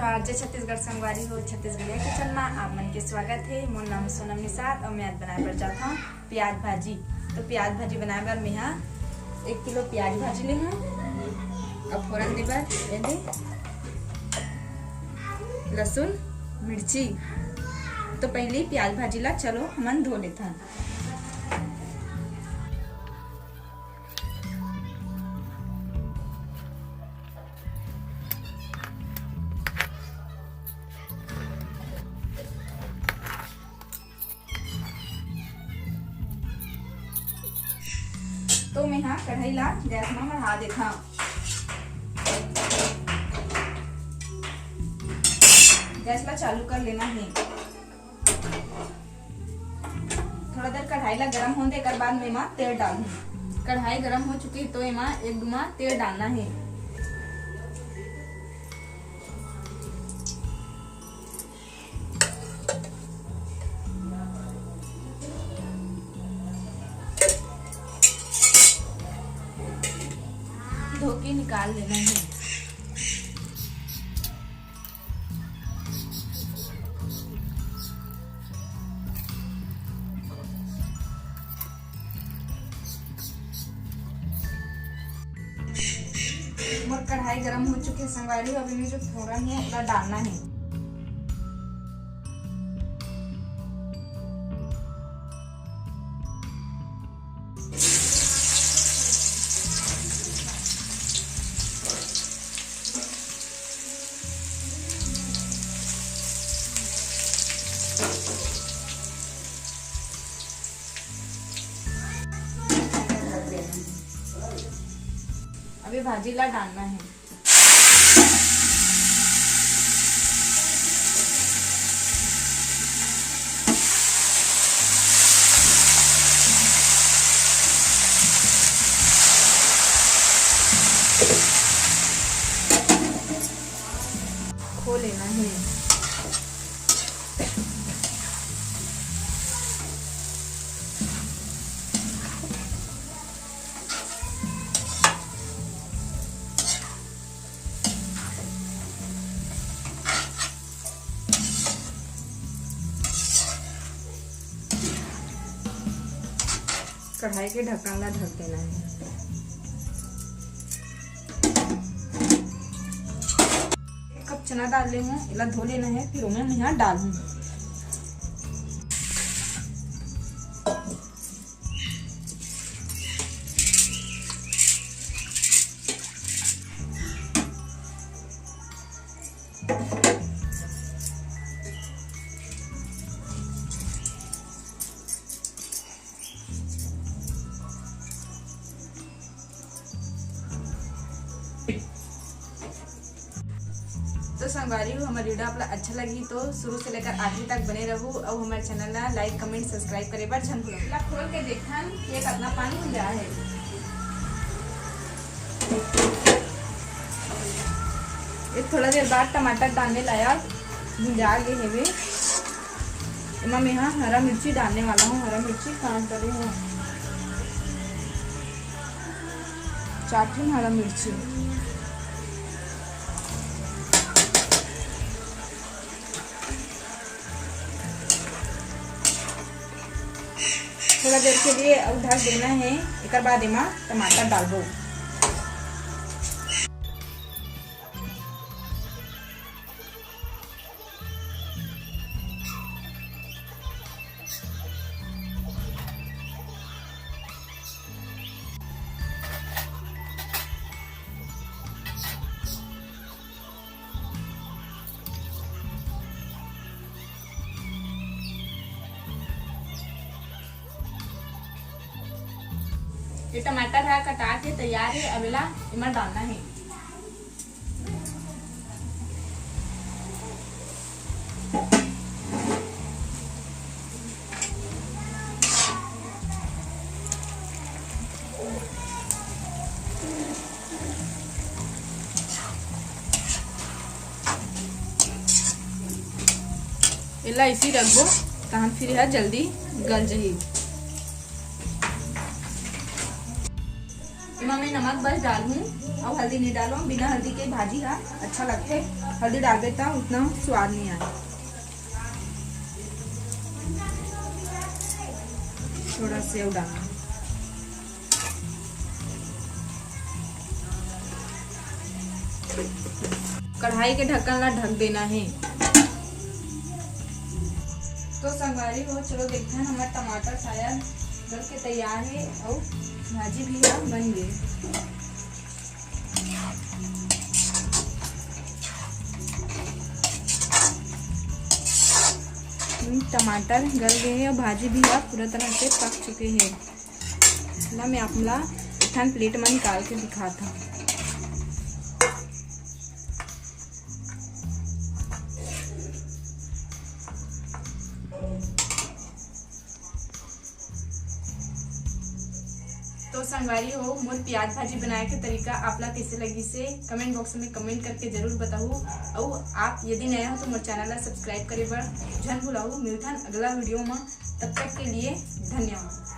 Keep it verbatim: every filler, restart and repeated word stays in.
नमस्कार, जय छत्तीसगढ़ संगवारी हो, छत्तीसगढ़िया किचन मा आप मन के स्वागत हे। मोर नाम सोनम निषाद अउ मैं आज बनाए बर जात हौं प्याज भाजी। तो प्याज भाजी बनाए बर मेहा एक किलो प्याज भाजी ले हौं। अब फोरन दे बर ये दे लहसुन, मिर्ची। तो पहले प्याज भाजी ला चलो हमन धो लेथन। तो मेहा कढ़ाई ला गैस मा मढ़ा देथौं। गैस ला चालू कर लेना हे। थोड़ा देर कढ़ाई ला गरम होन दे, एकर बाद में एमा तेल डालहूं। कढ़ाई गरम हो चुकी हे, तो एमा एक डुमा तेल डालना हे। धो के निकाल लेना हे। मोर कढ़ाई गरम हो चुके हे संगवारी हो, अब एमे जो फोरन हे ओला डालना हे। अभी भाजी ला डालना हे। खो लेना हे। कढ़ाई के ढक्कन ला ढक देना हे। एक कप चना दाल ले हूँ, एला धो लेना हे, फिर ओमे मेहा डालहूँ। तो संगवारी हो, हमर video आप ला अच्छा लगी तो शुरू से लेकर आखिरी तक बने रहू अउ हमर channel ला like, comment, subscribe करे बर झन भूलव। ला खोल के देखथन कि ये कतना पानी भुंजा हे। ये थोड़ा देर बाद टमाटर डालने लायक भुंजा गे हेवे। एमा मेहा हरा मिर्ची डालने वाला हूँ। हरा मिर्ची काट डरे हूँ, चार ठन हरा मिर्ची। थोड़ा देर के लिए अउ ढक देना हे, एकर बाद एमा टमाटर डालबो। ये टमाटर ह कटा के तैयार हे, अब एला एमा डालना हे। एला इसी रखबो, तहन फिर एहा जल्दी गल जही। एमा मैं नमक बस डालहूँ, अउ हल्दी नहीं डालूँ। बिना हल्दी के भाजी हा अच्छा लगथे, हल्दी डालबे त उतना स्वाद नहीं आए। थोड़ा सेव डालना। कढ़ाई के ढक्कन ला ढक देना है। तो संगवारी हो, चलो देखते हैं, हमारा टमाटर शायद गल के तैयार है और भाजी भी है, बन गई। हम्म, टमाटर गल गए हैं और भाजी भी है, पूरा तरह से पक चुके हैं। ला मैं आप ला एक ठन प्लेट में निकाल के दिखाता हूँ। तो संगवारी हो, मोर प्याज भाजी बनाए के तरीका आप ला कैसे लगी से कमेंट बॉक्स में कमेंट करके जरूर बताहू। अउ आप यदि नए हो तो मोर चैनल ला सब्सक्राइब करे बर झन भुलाहू। मिलथन अगला वीडियो में, तब तक के लिए धन्यवाद।